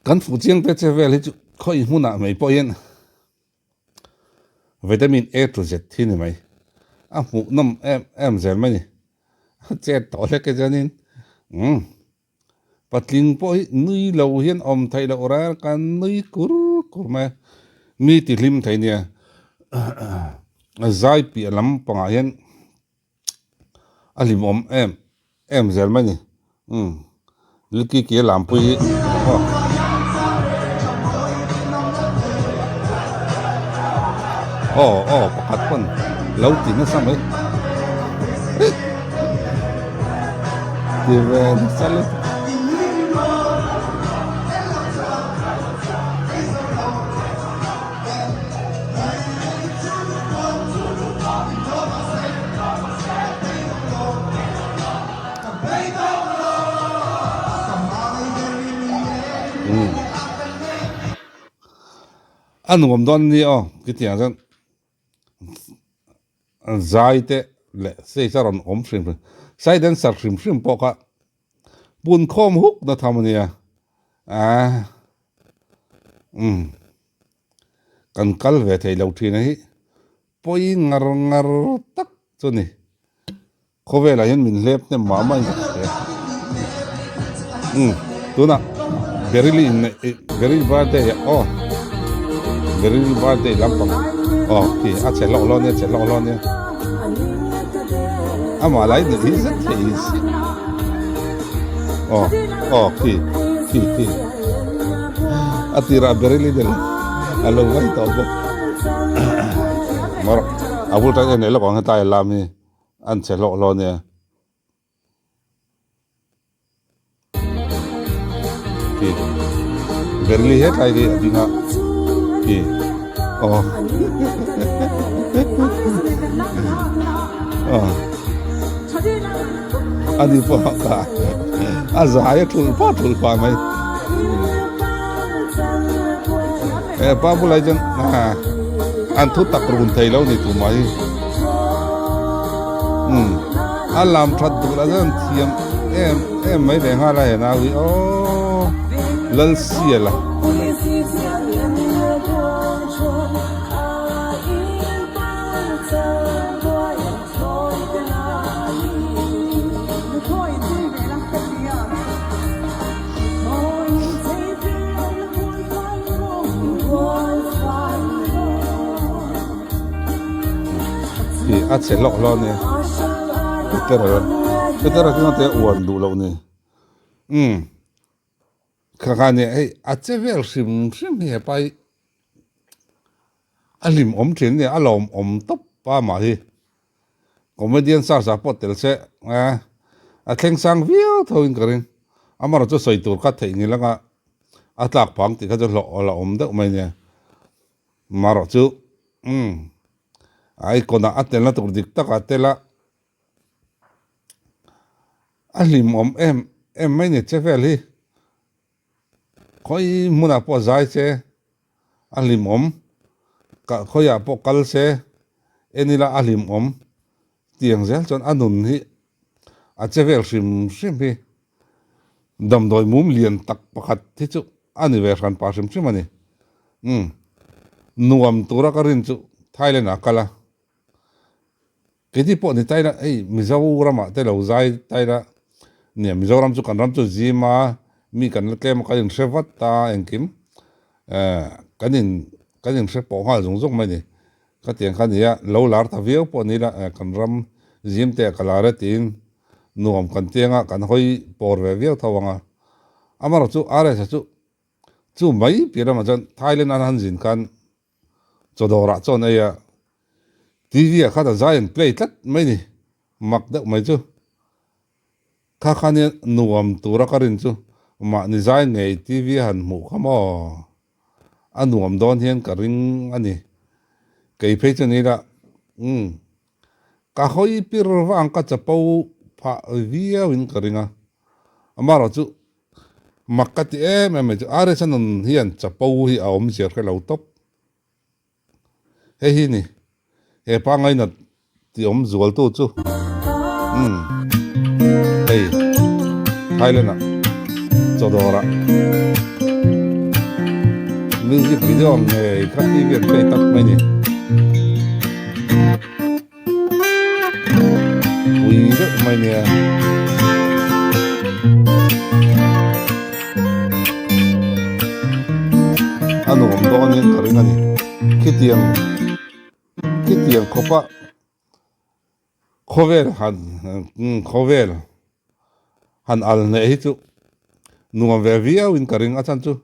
Kan fuh chiang te che vel hi chu khawi hmunah mai pawh hian vitamin A to Z hi ni mai. A hmuhnawm em em zel mai ni. A chet tawh hlek e chuanin umm patling pawh hi nui lo hian awm theih loh reng kan nui kur kur mai a, mi ti hlim thei nia. Zai piah lam pangah hian A hlimawm em em zel mai ni umm Lucky ke lampui hi aw. Aw aw pakhat pawn lo ti nasa mai ti ve nasa lutuk. A nuam dawn a ni aw kitiang chuan zai te leh stage a rawn awm hrim hrim side dancer hrim hrim pawh kha punkhawm huk na tham a nia ah umm. Kan kal ve thei lo thin a hi pawi ngar ngar tak chu ni. Khawvelah hian min hlep hnem mah mah in ka hria. Umm tunah Beryl in Beryl birthday ah aw Beryl birthday lampang aw khi a che hlawk hlawk nia che hlawk hlawk nia amah lai nuih hi zet thei si aw aw khi khi khi. A tirah Beryl in a lo ngai tawh bawk. Mawr a bul tan en leh lawk ang hetlai a lam hi an che hlawh hlawh ania. Khi Beryl hi hetlai hi a ding a khi aw aw ani pawh kha a zai a thulh pah thulh pah mai he pa bulah chuan an thu tak run thei lo ni tumah hi umm a lam that duh lah chuan thiam em em mai leh nghal a he nau hi aww Lalsiala. Ih a che hlawk hlawk a nia Petera Petera chu engate uan duh loh ni umm kha kha nia hei a che vel hrim hrim hi hepa hi a hlimawm thin a nia a lawmawm tawp a mah hi. Comedian search ah pawh tel se a thleng sang viau tho in ka ring. Amarawh chu sawi tur kha theih ni langa a tlak phang tih kha chu hlawh la awm deuh mai nia. Amarawh chu umm icon ah a telna tur dik tak ah tel a a hlimawm em em mai ni che vel hi. Khawi hmunah pawh zai se a hlimawm, khawiah pawh kal se en ila a hlimawm tiang zel chuan a nun hi a che vel hrim hrim hi damdawi mum lian tak pakhat hi chu a ni ve hran pah hrim hrim a ni. Umm nuam tura ka rin chu Thailand ah kal a. Keini pawh ni taila hei Mizoram ah te lo zai taila nia Mizoram chu kan ram chu zim a mi kan la tlem a kan inhre vat a engkim eh kan in kan inhre pawh nghal zung zung mai ni ka tiang kha nia lo lar ta viau pawh ni ila eh kan ram zim te ah ka lar e tiin nuam kan tiang a kan hawi pawr ve viau tho ang a amaherawhchu RS a chu chu mai piah lamah chuan Thailand an han zin khan Chaw dawrah chuan ei a, TV ah khan a zai an play tlat mai ni, mak deuh mai chu. Kha kha nia nuam tura ka rin chu mahni zai ngei TV a han hmuh kha maw? A nuam dawn hian ka ring a ni. Kei phei chu ni la, umm, ka hawi pir vang ka chapo phah viau in ka ring a, amaherawh chu Mak ka ti em em mai chu RS a nun hian chapo hi a awm zir hre lo tawp. Hei hi ni he pa ngainat ti awm zual tu chu umm hei Thailand ah chawdawr ah. Music video ngei kha TV an play tak mai ni. Pui deuh mai nia. A nuam dawnin ka ring a ni. Khitiang khitiang khawpa khawvel han khawvel han al hneh hi chu nuam ve viau in ka ring a chhan chu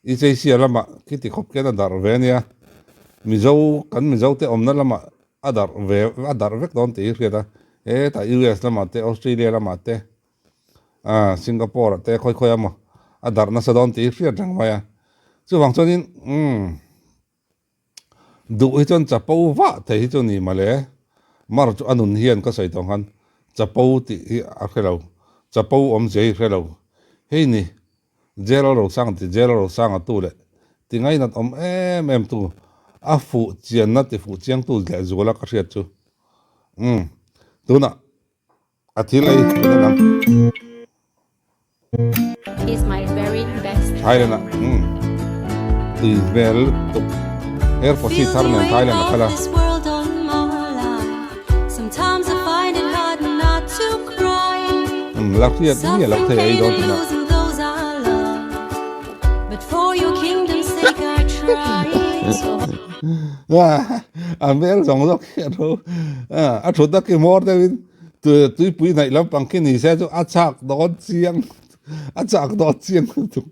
Icheisia lamah khiti khawp khian a darh ve a nia Mizo kan Mizo te awmna lamah a darh ve a darh vek dawn tih hi hriat a hetah US lamah te Australia lamah te ah Singapore ah te khawi khawi a maw a darh nasa dawn tih hi hriat reng mai a chuvang chuanin umm. Duh hi chuan chapo vah thei hi chu ni mawle. Mar chu a nun hian ka sawi tawh khan chapo tih hi a hre lo, chapo awmzia hi hre lo. Hei ni, Gerald Rosanga ti Gerald Rosanga tu leh ti ngainat awm em em tu, a fuh chianna ti fuh chiangtu lehzuala ka hriat chu. Umm, tunah. A thil ei kan en ang. He's my very best Thailand ah umm tui hmel lutuk airport hi thar nen Thailand a kal a. Umm la hriat miah loh thei ei dawn thin a. A hmel zawng zawk hi a tho a thut a ki hmawr deuhin tuipui hnaih lampang khi ni se chu a chak dawn chiang a chak dawn chiang lutuk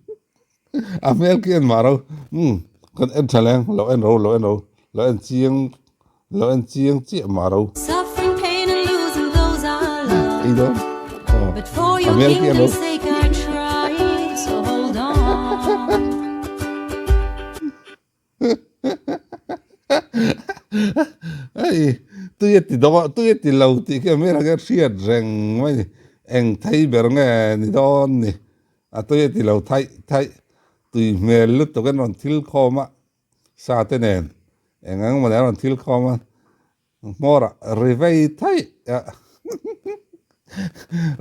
a hmel khi en mah ro umm kan en tha leng lo en ro lo en ro lo en chiang lo en chiang chiah mah ro ei dawn aw a hmel khi en ro. Hei tui a ti dawh a tui a ti lo tih khi a hmel ah khian hriat reng mai a ni eng thei ber nge ni dawn ni a tui a ti lo thaih thaih tui hmel lutuk in rawn thil khawm a sa te nen eng ang emaw nen a rawn thil khawm a hmawr ah ri vei thaih a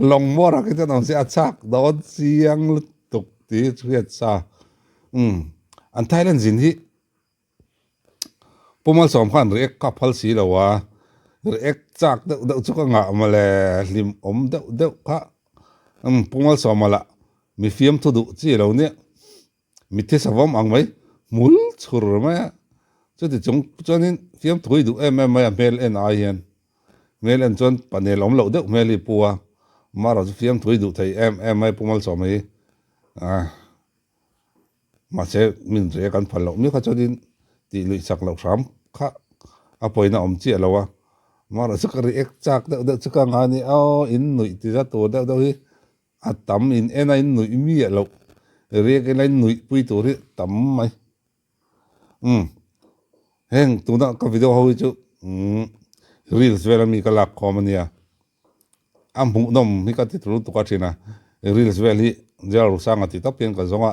lawng hmawr ah khi chuan awm se a chak dawn chiang lutuk tih hi hriat sa umm an Thailand zin hi Pu Malsawm khan react kha phal si lo a react chak deuh deuh chu ka ngah mawle hlim awm deuh deuh kha umm Pu Malsawma lah mi fiamthu duh chi lo nia. Mitthi savawm ang mai hmul chhur mai a, chuti chung chuanin fiamthui duh em em mai a hmel en ai hian hmel en chuan panel awm loh deuh hmel hi pu a, amaherawh chu fiamthui duh thei em em mai Pu Malsawma hi ah mahse min reh kan phal loh miau kha chuanin tih luih chak loh hram kha a pawina awm chiah lo a, amaherawh chu ka react chak deuh deuh chu ka ngai a ni aw in nuih ti za tur deuh deuh hi. A tam in en a in nuih miah loh riak ila in nuih pui tur hi tam mai. Umm heng tuna ka video ho hi chu umm reels vel ami ka lak khawm ania a hmuhnawm hi ka ti tur lutuk a thin a reels vel hi Gerald Rusanga tih tawp hian ka zawng a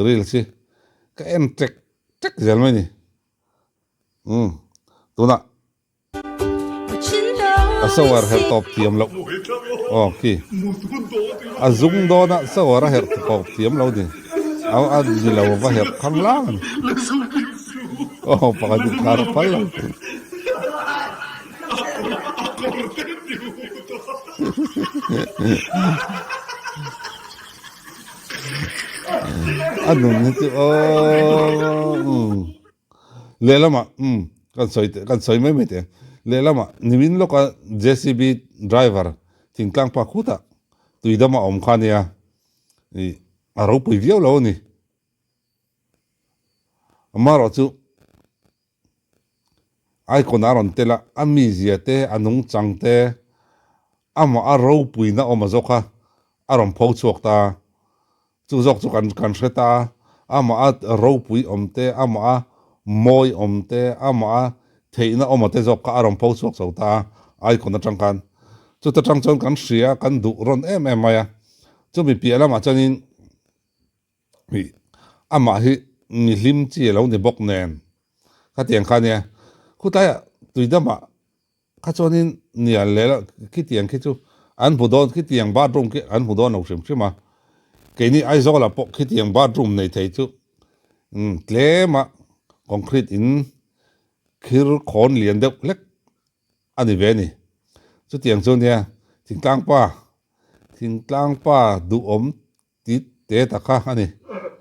reels hi ka en tek tek zel mai ni umm tunah. A shower herh tawp thiam loh aw khi a zung dawn a shower a herh tawp thiam lo ni a a ni lo va herh khang lang a ni aw pakhat in khar a phal lo a nun hi chu aw umm. Lehlamah umm kan sawi teh kan sawi mai mai teh ang. Lehlamah nimin lawka JCB driver thingtlang pa khutah tuidam a awm kha ania ih a ropui viau lo a ni. Amaherawh chu icon a rawn tel a, a mizia te a nungchang te amah a ropuina awm a zawk a a rawn pho chhuak ta a. Chu zawk chu kan kan hre ta a, amah a ropui awm te, amah a mawi awm te, amah a theihna awm te zawk kha a rawn pho chhuak chho ta a, icon atang khan. Chuta tang chuan kan hria, kan duh rawn em em mai a. Chumi piah lamah chuanin ih amah hi mi hlim chi a lo ni bawk nen khatiang kha nia. Khutaiah tuidamah Kha chuanin nia leh khitiang khi chu an hmu dawn khitiang bathroom khi an hmu dawn lo hrim hrim a, keini Aizawlah pawh khitiang bathroom nei thei chu Umm tlema concrete in khir khawn lian deuh hlek a ni ve a ni. Chutiang chu nia thingtlang pa thingtlang pa duhawm Tit te tak kha a ni.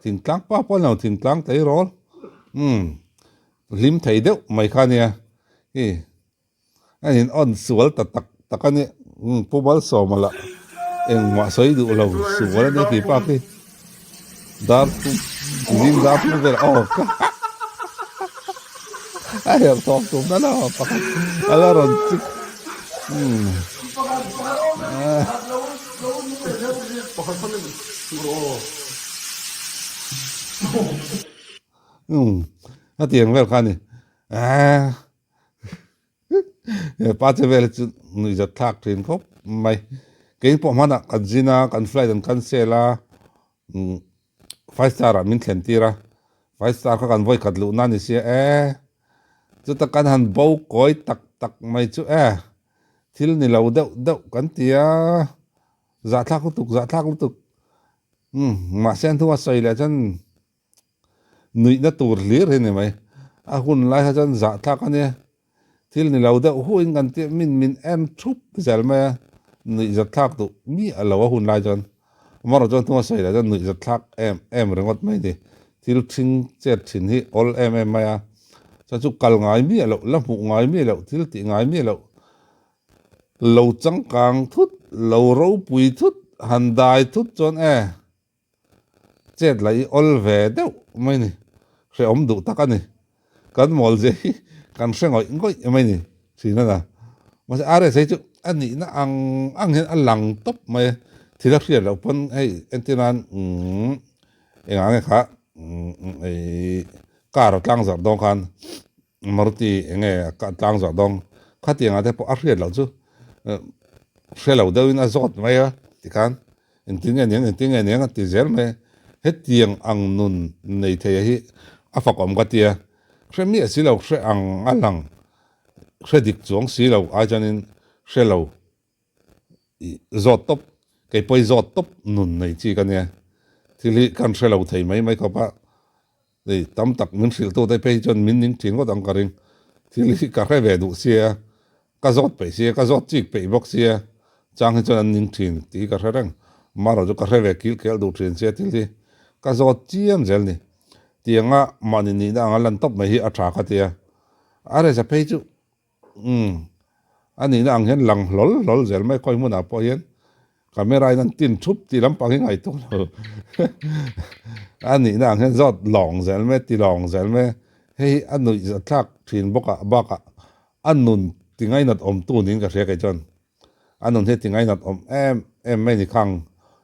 Thingtlang pa pawh a ni lo, thingtlang tleirawl umm hlim thei deuh mai kha a nia. Hi a in awn sual ta tak tak a ni. Umm Pu Malsawma lah engmah sawi duh lo sual a nia tih pa khi dar pu zing dar pu vel aw ka a herh thawk tum na lo pakhat a la rawn chik umm. Umm a tiang vel kha a ni eeh he pa che vel hi chu nuihzat thlak thin khawp mai kei pawh hmanah kan zin a kan flight an cancel a umm five star ah min thlen tir a five star kha kan vawi khat luh na a ni sia eeh chuta kan han bo kawi tak tak mai chu eh. Thil ni lo deuh deuh kan ti a, zahthlak lutuk zahthlak lutuk. Umm mahse an hnua sawi leh chuan nuihna tur hlir hi a ni mai. A hun lai kha chuan zahthlak a nia, thil ni lo deuh huin kan tih min min en thup zel mai a, nuih zatthlak duh miah lo a hun lai chuan. Amaherawhchu chuan hnua sawi leh chuan nuih zatthlak em em ringawt mai a ni. Thil ṭhing chet ṭhin hi awl em em mai a, chuan chu kal ngai miah loh, la hmuh ngai miah loh, thil tih ngai miah loh, lo changkang thut, lo ropui thut, han dai thut chuan e chet lah i awl ve deuh mai a ni, hrehawm duh tak a ni. Kan mawl zia hi kan hre ngawih ngawih mai a ni thin a na. Mahse RSA chu a nihna ang ang hian a lang tawp mai a, thil a hriat loh pawn hei entir nan umm engah nge kha umm ih car a tlang zarh dawn khan Maruti eng nge a tlang zarh dawn khatiang ah te pawh a hriat loh chu hre lo deuhin a zawt mai a tikhan Engtin nge niang, engtin nge niang a ti zel mai. Hetiang ang nun nei theia hi a fakawm ka tia. Hre miah si lo, hre ang a lang, hre dik chuang si lo ai chuanin hre lo zawt tawp, kei pawh hi zawt tawp nun nei chi ka nia. Thil hi kan hre lo thei mai mai khawp a. Hei tam tak min hrilh tu te phei hi chuan min ning thin ngawt ang ka ring. Thil hi ka hre ve duh sia, ka zawt peih sia, ka zawt chik peih bawk sia, chang hi chuan an ning thin tih hi ka hre reng. Marawh chu ka hre ve kil kel duh thin sia thil hi ka zawt chiam zel ni. Tianga mahni nihna anga lan tawp mai hi a tha ka tia. A reza phei chu Umm, a nihna ang hian lang hlawl hlawl zel mai khawi hmunah pawh hian camera in an tin thup tih lampang hi ngaihtuah lo. A nihna ang hian zawt lawng zel mai, ti lawng zel mai. Hei hi a nuih zathlak thin bawk ah bakah a nun ti ngainat awmtu niin ka hria kei chuan. A nun hi a ti ngainat awm em em mai ni khang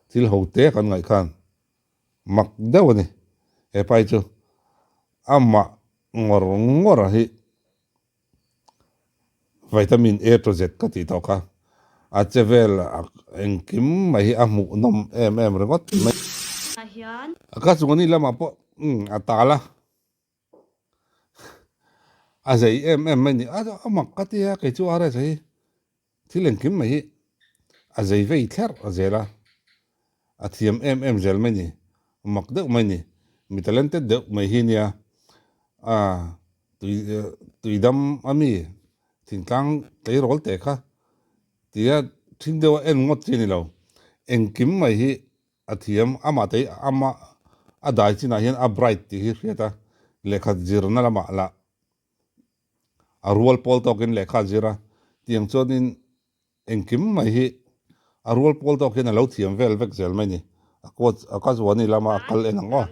thil ho te kan ngaih khan mak deuh a ni. He pa hi chu amah ngawr ngawr hi Vitamin A to Z ka tih tawh kha a che vel engkim mai hi a hmuh nawm em em ringawt mai. A ka chung ani lamah pawh a tal a, a zei em em mai ni a mak ka ti a kei chu RS hi thil engkim mai hi a zei vei thlerh a zel a, a thiam em em zel mai ni mak deuh mai ni mi talented deuh mai hi nia a. Tui tuidam a mi thingtlang tleirawl teh kha tia thing deuha en ngawt chi a ni lo. Engkim mai hi a thiam amah te hi ama a dai chinah hian a bright tih hi hriat a, lehkha zirna lamah lah a rual pawl tawkin lehkha a zir a, tiang chuanin Engkim mai hi a rual pawl tawk hian a lo thiam vel vek zel mai ni. A coach a ka zuan i lama a kal en ang aw.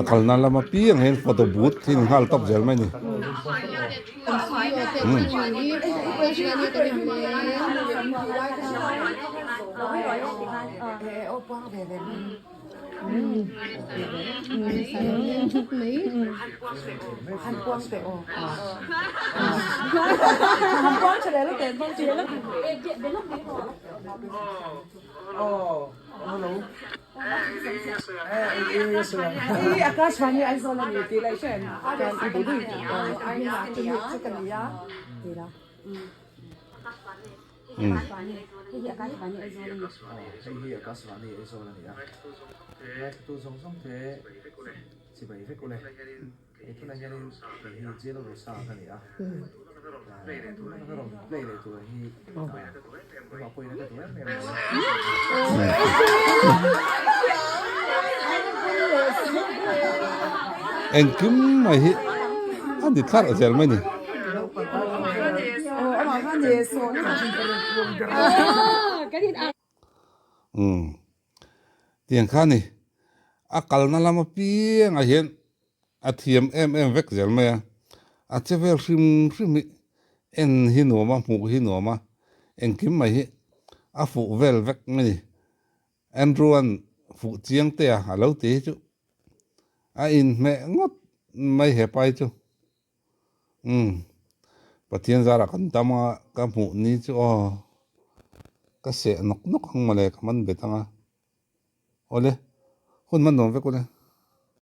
A kalna lama piang hian photo booth hi ni nghal tawp zel mai a ni. Akashvani kan in Engkim mai hi a ni thlarh zel mai ni. Umm tiang kha ni a kalna lam apiangah hian a thiam em em vek zel mai a, a che vel hrim hrim hi en hi nuam a hmuh hi nuam a engkim mai hi a fuh vel vek mai ni. Andrew-a'n fuh chiang te a a lo ti hi chu a inhmeh ngawt mai he pai chu. Umm Pathian zarah kan dam a ka hmuh ni chu aw ka seh nawk nawk ang mawle ka man bet ang a. Awle hun hman nuam vek ule.